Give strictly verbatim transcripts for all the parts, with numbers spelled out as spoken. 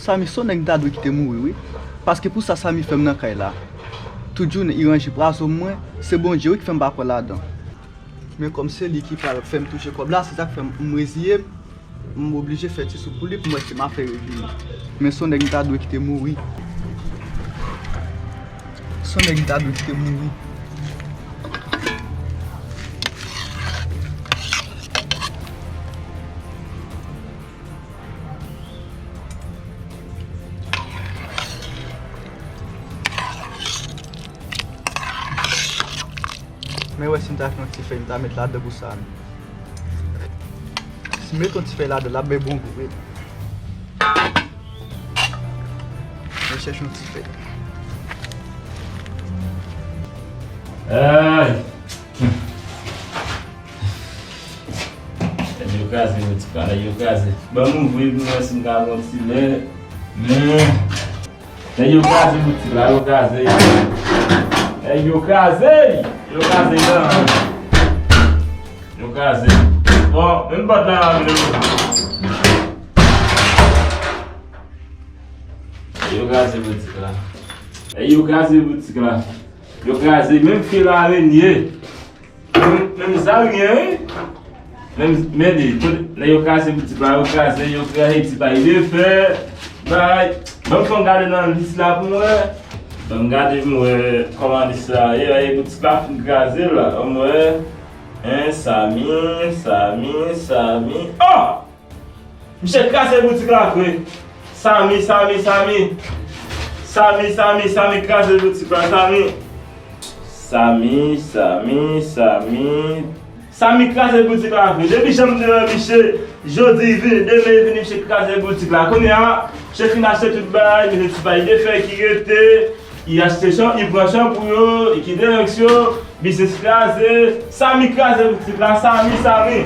Samy, se yon nèg m ta dwe kite mouri, wi. Paske pou sa Samy fè m nan kay la. Tout jounen, li ranje pwazon mwen, se Bondye, wi, ki fè m pa pran ladan. Men kòm se li ki pral fè m touche kòb la, se sa k fè m reziye m, m oblije fè ti sou pou li pou m wè si m a fè revini. Men se yon nèg m ta dwe kite mouri. Se yon nèg m ta dwe kite mouri. Men wè si m ta fè yon ti fèy, m ta met ladan pou sa. Si m met yon ti fèy ladan, l ap bay bon gou, wi. Mwen chèche yon ti fèy. Ay! Nèg yo kraze boutik la, nèg yo kraze. Ban m ouvri pou m wè si m ka pran ti lè. Men, nèg yo kraze boutik la, yo kraze. Nèg yo kraze! Yo kraze nan. Yo kraze. Bon, menm pòt la, la vle ouvri. Yo kraze boutik la. Yo kraze boutik la. Yo kraze menm fil arenye. Menm, menm sa yo gen, wi. Menm, men li, tout, lè yo kraze boutik la, yo kraze, yo kraze ti pay de fè. Bay, ban m fè m gade nan lis la pou m wè. Ban m gade pou m wè kòman lis la ye. Ay, boutik la fin kraze la. Ban m wè. Hein, Samy, Samy, Samy. Oh! Misye kraze boutik la vre. Samy, Samy, Samy. Samy, Samy, Samy kraze boutik la, Samy. Samy, Samy, Samy. Samy kraze boutik la vre. Depi jan m te wè misye, jodi vini, demen vini, misye kraze boutik la. Kounye a, misye fin achte tout bagay, misye ti bay de fè ki rete. Li achte chan, li pran chan pou yo, li kite anks yo, biznis kraze, Samy kraze boutik la, Samy, Samy.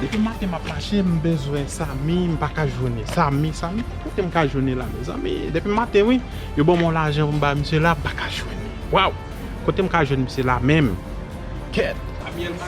Depi maten m ap mache, m bezwen Samy, m pa ka jwenn li. Samy, Samy, kote m ka jwenn li la, mezanmi? Depi maten, wi, yo ban m yon lajan pou m ba misye la, m pa ka jwenn li. Waw! Kote m ka jwenn misye la menm? Kèt!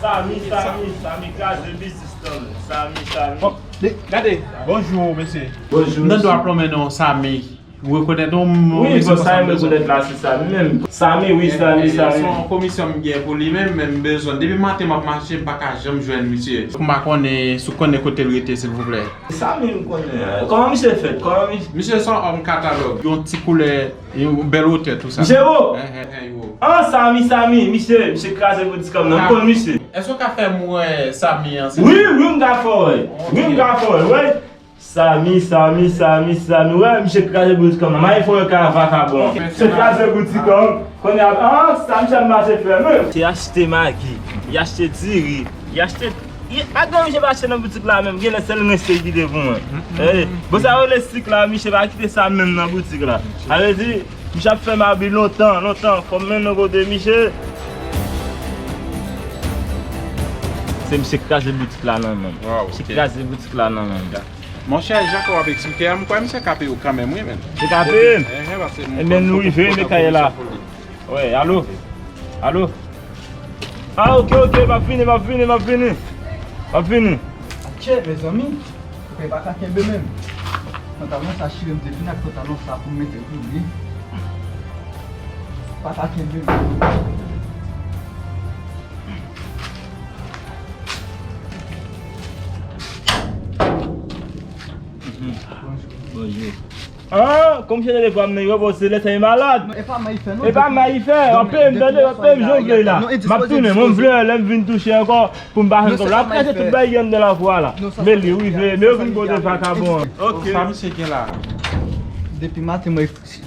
Samy, Samy, Samy kraze biznis lan, Samy, Samy. Bon, de, gade, bonjou, mesye. Bonjou, mesye. M nan dwa plonmen non, Samy. Ou rekonèt non, m... Wi, bon, sa m rekonèt la, se Samy menm. Samy, wi, Samy, Samy. Se yon komisyon m gen pou li menm, men m bezwen. Depi maten m ap mache, m pa ka janm jwenn misye. Pou m pa konnen, si w konnen kote l rete, silvouplè. Samy, m konnen. Kòman misye fèt? Kòman misye... Misye se yon òm katalòg. Yon ti koulè, yon bèl wotè, tou sa. Misye wo? Hein, hein, hein, wo. Ah, Samy, Samy, misye, misye kraze boutik lan, m konn misye. Èske w ka fè m wè Samy an, silvouplè? Wi, wi, m ka fè w wè. Wi, m ka fè w wè, wi. Samy, Samy, Samy, Samy, wè, misye kraze boutik lan, m al fè w wè ka vakabon. Misye kraze boutik lan, kounye a, ah, sa misye ap mache fè, men. Misye achte magi, li achte diri, li achte, li, pa gen misye pa achte nan boutik la menm, genlè sèl rens li kite pou mwen. Eh, bon, sa yo rele sik la, misye pa kite sa menm nan boutik la. Sa vle di, misye ap fè mabi lontan, lontan. Fò m mennen w kote misye. Se misye kraze boutik la nan menm. Misye kraze boutik la nan menm. Monchè, jan ke w ap eksplike a, m kwè misye ka peye w kanmenm, wi, men. Li ka peye m? Enhen, paske m... Ebyen, nou rive, men kay la. Wi, alo? Alo? Ah, ok, ok, m ap vini, m ap vini, m ap vini. M ap vini. Atchè, mezanmi. Ou pa ka kenbe menm. Pantalon sa chire, m te vin ak pantalon sa pou m mete pou li. Pa ka kenbe menm. Bonjou. Ah, kòm se telefòn nan yo, bon, se lè sa e malad. Non, e pa mal li fè, non. E pa mal li fè. Anpe m tande, anpe m jongle la. M ap tounen, mwen m vle lè m vin touche ankò pou m pa jwenn kòb la. Ap kraze tout bagay anndan lafwa la. Men li, wi, vle, men yo vin pote vakabon an. Ok. Sa misye gen la? Depi maten, mwen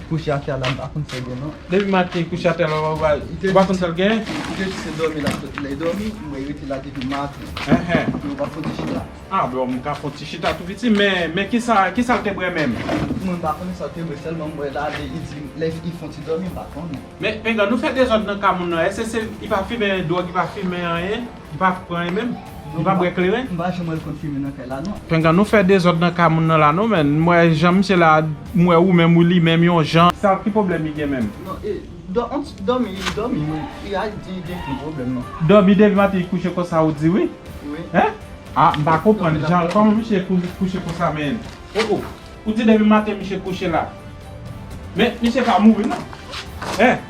kouche atè la, m pa konn sa l gen, non. Depi maten, kouche atè la, ou pa konn sa l gen? Li te di se dòmi l ap sot, lè l dòmi, mwen rete la depi maten. Enhen. Mwen pa fouti chita. Ah, bon, m ka fè yon ti chita tou piti, men, men kisa, kisa l te bwè menm? Mwen pa konnen sa l te bwè, sèlman m wè l ale, li di, lè li fè yon ti dòmi, m pa konnen. Men, pengan, nou fè dezòd nan ka moun nan, èske se, li pa fimen dwòg, li pa fimen anyen, li pa pran anyen menm? Li pa bwè kleren? M pa janm wè l konn fimen nan kay la, non. Pengan, nou fè dezòd nan ka moun nan la, non, men, m wè jan misye la, m wè ou menm, ou li menm, yon jan. Sa, ki pwoblèm li gen menm? Non, e, Dò-, on ti dòmi, li dòmi, wi. Li a di gen pwoblèm, non. Dòmi depi maten li kouche konsa, ou di wi? Wi. Hein? Ah, m pa konprann. Jan, kòman misye kou-, kouche konsa, men? Oh, oh. Ou di depi maten misye kouche la. Men, misye pa mouri, non. Hein?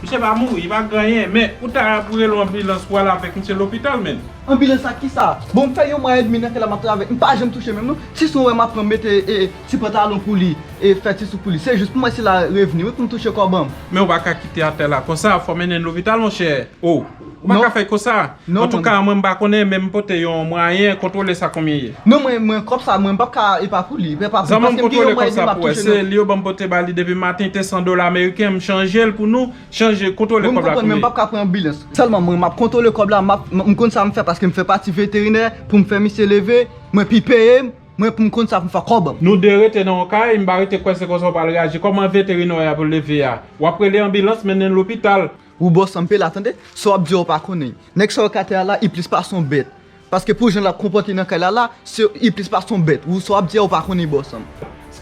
Misye pa mouri, li pa gen anyen. Men, ou ta pou rele yon anbilans pou al avèk misye lopital, men. Anbilans ak kisa? Bon, m fè yon mwa edmi nan kay la m ap travay. M pa janm touche menm, non. Ti sou wè m ap pran mete, e, ti pantalon pou li, e fè ti sou pou li. Se jis pou mwen si la revni, wi, pou m touche kòb an. Men ou pa ka kite atè la konsa, fò mennen l lopital, monchè. Oh, ou pa ka fè konsa. Non, antouka, mwen, m pa konnen, men m pote yon mwayen kontwole sa konbyen ye. Non, mwen, mwen, kòb sa, mwen, m p ap ka, e pa pou li. E pa pou li, paske m gen yon mwa edmi m ap touche, non. Se li yo ban m pote ba li depi maten, te san dola ameriken, m chanje l pou nou, chanje, kontwole kòb la pou mwen. Wi, m konprann, men m p ap ka pran anbilans. Sèlman, mwen, m ap kontwole kòb la, m ap, m, m konn sa m fè, paske m fè pati veterinè, pou m fè misye leve, mwen pi peye m, mwen, pou m konn sa pou m fè kòb an. Nou de rete nan yon kay, m pa rete kwè se konsa w pral reyaji. Kòman veterinè a pou leve a? W ap rele anbilans, mennen l lopital. Ou bòs an pe la, tande? Sa w ap di a, ou pa konnen. Nèg sa yo k atè a la, li plis pase yon bèt. Paske pou jan l ap konpòte nan kay la la, se, li plis pase yon bèt. Ou sa w ap di a, ou pa konnen, bòs an.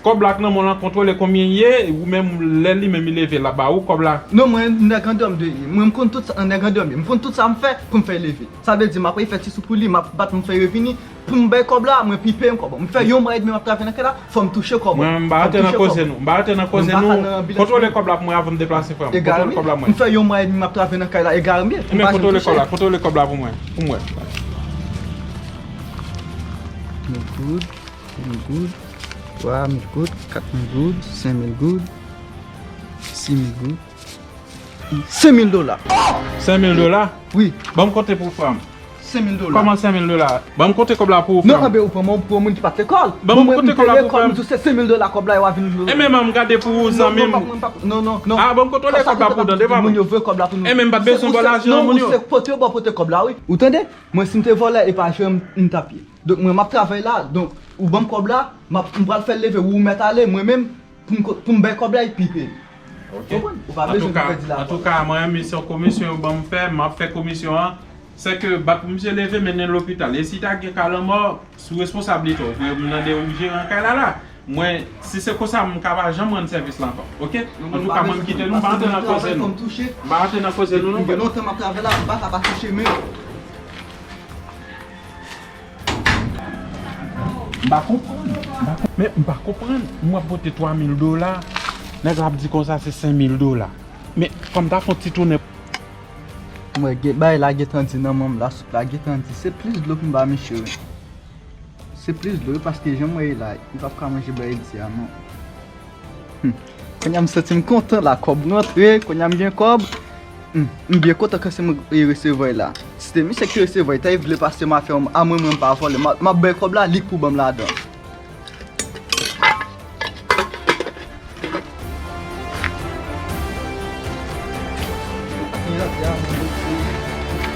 Kòb la k nan men w lan, kontwole konbyen l ye, ou menm lè li menm li leve l ap ba ou kòb la. Non, mwen, nèg andòmi de ye. Mwen, m konn tout sa, nèg andòmi. M konn tout sa m fè pou m fè l leve. Sa vle di, m ap fè ti sou pou li, m ap bat, m fè revini. Pou m bay kòb la, mwen pi peye m kòb. M fè yon mwa edmi m ap travay nan kay la, fò m touche kòb. Mwen, m pa rantre nan koze nou. M pa rantre nan koze nou. Kontwole kòb la pou mwen avan m deplase, frè m. Kontwole kòb la pou mwen. M fè yon mwa edmi m ap travay nan kay la, egare m ye. Ebyen, kontwole kòb la, kontwole kòb la pou mwen. Pou mwen. Mil goud, de mil goud, twa mil goud, kat mil goud, senk mil goud, sis mil goud. Senk mil dola. Senk mil dola? Wi. Ban m konte pou frè m. Senk mil dola. Kòman senk mil dola? Ban m konte kòb la pou ou, frè m. Non, anben, ou pran mwen pou yon moun ki pa t lekòl. Ban m konte kòb la pou frè m. Mwen, m peye kòb, m di w se senk mil dola kòb la, yo a vin. E men, m gade pou ou, zanmi m. Non, non, non, non. Ah, ban m kontwole kòb la pou ou, tande, papa. Moun yo voye kòb la pou nou. E men, m pa t bezwen ba w lajan, moun yo. Se pote yo ba w pote kòb la, wi. Ou tande? Mwen, si m te vòlè, e pa jwe m, m t ap ye. Donk, mwen, m ap travay la. Donk, ou ban m kòb la, m ap, m pral fè l leve, ou mèt ale, mwen menm, pou m ko-, pou m bay kòb la, epi peye. Ok. Ou konprann? Ou pa bezwen pèdi lajan. Antouka, mwen, misyon komisyon yo ban m fè, m ap fè komisyon an. Sèke bat pou misye leve, mennen l lopital. E si ta gen ka lanmò, sou responsablite w. Mwen, m mande w jeran kay la la. Mwen, si se konsa, m ka pa janm rann sèvis la ankò. Ok? Antouka, mwen, m kite nou, m pa rantre nan koze nou. M pa rantre nan koze nou, non. Gen lontan m ap travay la, m pa ka pa touche men. M pa konprann. M pa konprann. Men m pa konprann. M ap pote twa mil dola. Nèg la ap di konsa se senk mil dola. Men fò m ta fè yon ti tounen. M wè gen, bagay la gentan di nan men m la, soup la gentan di. Se plis dlo pou m ba misye, wi. Se plis dlo, wi, paske jan m wè l la, li p ap ka manje bagay di a, non. Hmm. Kounye a m santi m kontan la, kòb rantre, kounye a m gen kòb. Hmm. M byen kontan ke se mwen ki resevwa l la. Si se te misye ki resevwa l, ta vle pase m afè a mwen, mwen m pa vòlè. M a, m ap bay kòb la, li k pou ban m ladan.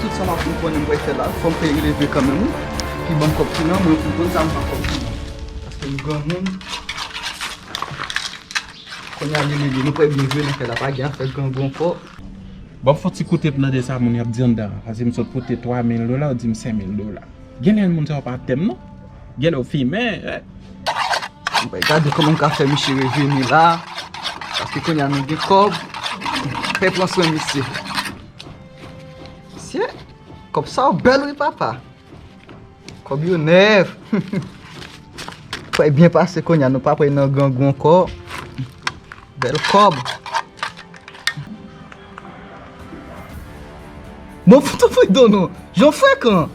Tout sa m ap, m konnen m pral fè la, fò m peye leve kanmenm, wi. Epi ban m kòb tou nan mwen pou m konn sa m fè kòb tou nan. Paske m granmoun. Kounye a li, li, li, nou pral byen jwe nan kay la, pa gen afè grangou ankò. Bon, fò ti koute pou tande sa moun y ap di anndan an, paske m sot pote twa mil dola, ou di m senk mil dola. Genlè moun sa yo pa tè m non. Genlè yo fimen, eh. M pral gade kòman m ka fè misye revini la. Paske kounye a nou gen kòb. Fè pran swen misye. Misye, kòb sa yo bèl wi papa. Kòb yo nèf. Pral byen pase kounye a, nou pa pral nan grangou ankò. Bèl kòb. Bon, fout ou fridon non. Jan frekan.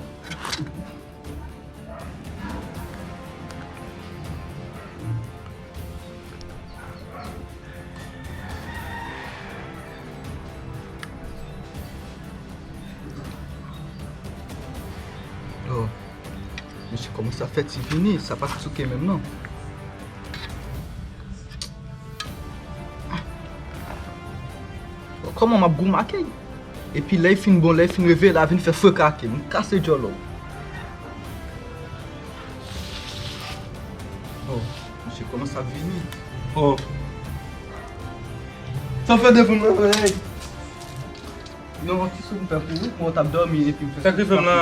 Oh, misye kòmanse ap fè ti vini, sa pa t souke menm non. Kòman m ap goumen ak li? Epi lè l fin bon, lè l fin reveye la, vin fè frekake m, kase djòlò. Oh, misye kòmanse ap vini. Oh. Sa w fè devan m nan, hey? Non, ti sou m fè pou ou, mwen t ap dòmi epi m fè. Sa k rive m la?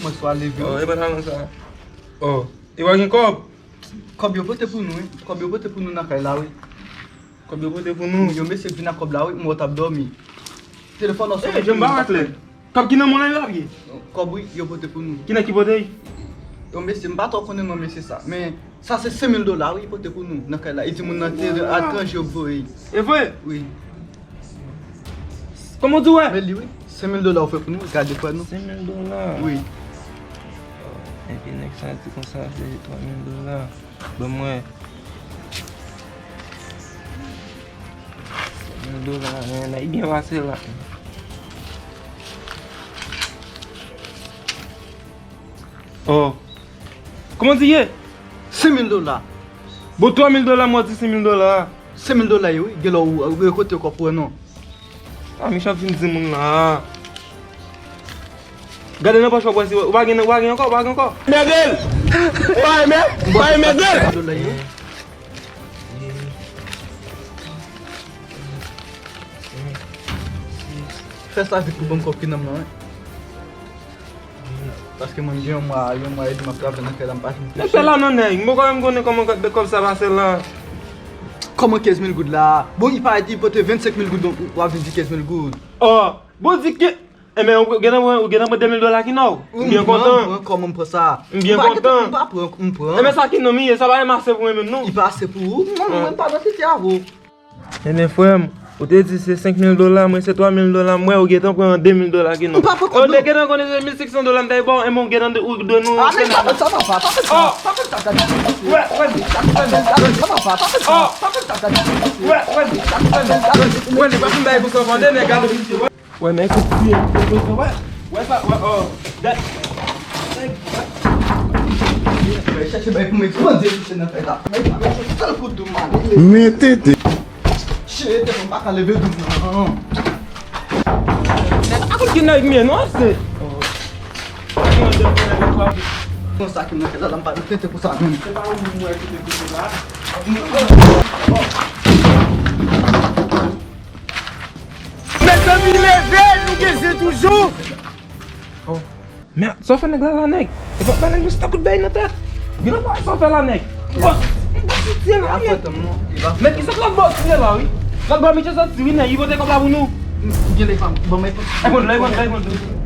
Mwen swa leve. Oh, e pa nan sa. Oh, e pa gen kòb? Kòb yo pote pou nou, wi. Kòb yo pote pou nou nan kay la, wi. Kòb yo pote pou nou. Yon mesye vin ak kòb la, wi, m wè w t ap dòmi. Telefòn nan sonnen. Ey, je m pa wè klè. Kòb ki nan men w la, yo ap ye? Kòb, wi, yo pote pou nou. Ki nèg ki pote l? Yon mesye, m pa twò konnen non mesye sa, men sa se senk mil dola, wi, li pote pou nou nan kay la. Li di moun nan te aletranje yo voye l. E vre? Wi. Kòman w di w wè? Men li, wi. Senk mil dola ofè pou nou, gade frè nou. Senk mil dola? Wi. Epi nèg sa di konsa se twa mil dola. Ban m wè. Senk mil dola, men nèg byen pase la. Oh. Kòman w di ye? Senk mil dola. Bon, twa mil dola, mwen di senk mil dola. Senk mil dola ye, wi. Gen lè w, w rekolte kòb ou wè non. Ah, Mich ap vin di moun la. Gade nan pòch ou, w ap wè si ou pa gen, ou pa gen ankò, ou pa gen ankò. Mède l! Ou pa renmen? Ou pa renmen mède l? Senk mil dola ye, wi. Fè sa vit pou ban m kòb ki nan men w lan, wi. Paske mwen gen yon mwa, yon mwa edmi m ap travay nan kay la, m pa janm touche. Nèg fè la non nèg, m poko menm konnen kòman kòb sa pase la. Kòman kenz mil goud la? Bon, li parèt, li pote vennsenk mil goud, donk w ap vin di kenz mil goud. Oh, bon, di ke, enben, ou gentan pran, ou gentan pran de mil dola ki nan w. M byen kontan. M pran, kòman m pran sa? M byen kontan. M pa pran, m pran. Enben, sa ki nan m ye, sa pa menm ase pou mwen menm non. Li pa ase pou ou? Mwen, mwen pa nan tete avè w. Enben, frè m, ou te di se senk mil dola, mwen se twa mil dola, m wè ou gentan pran de mil dola ki nan. Ou pa pran kòb non. Ou te gentan konnen se mil senk san dola m t ap ba w, enben ou gentan de-, ou dwe nou. Ah, men pa fè sa, papa, pa fè sa, pa fè sa, gade. Wè, wè, wè, wè, wè, nèg pa fin bay pou sa, tande, nèg, gade. Wè, men kout pye, wè, wè sa, wè, oh, dat. Mwen chèche bay pou mwen ekspoze misye nan fèt la. Mwen pa bezwen sèl kout dou m ale. Men tete. Chire tèt mwen pa ka leve dou m nan. Nèg, akout ki nèg m ye, non, se. Konsa ki mwen fè la, la m pa nan tete pou sa menm. Se pa ou mwen kite pou sa. Mezanmi, leve, nou gen zen toujou. Oh. Mèd, sa w fè nèg la la, nèg? E pa, pa nèg, nou se ta kout bay nan tèt. Gen nan sa w fè la, nèg? Bòs, m bòs ou tiye la, wi. Nèg, ki sa k la bòs tiye la, wi? Lòt bò, Michel soti, wi, nèg, li pote kòb la pou nou. Gen lè pa, bon, men. Lè konn, lè konn, lè konn.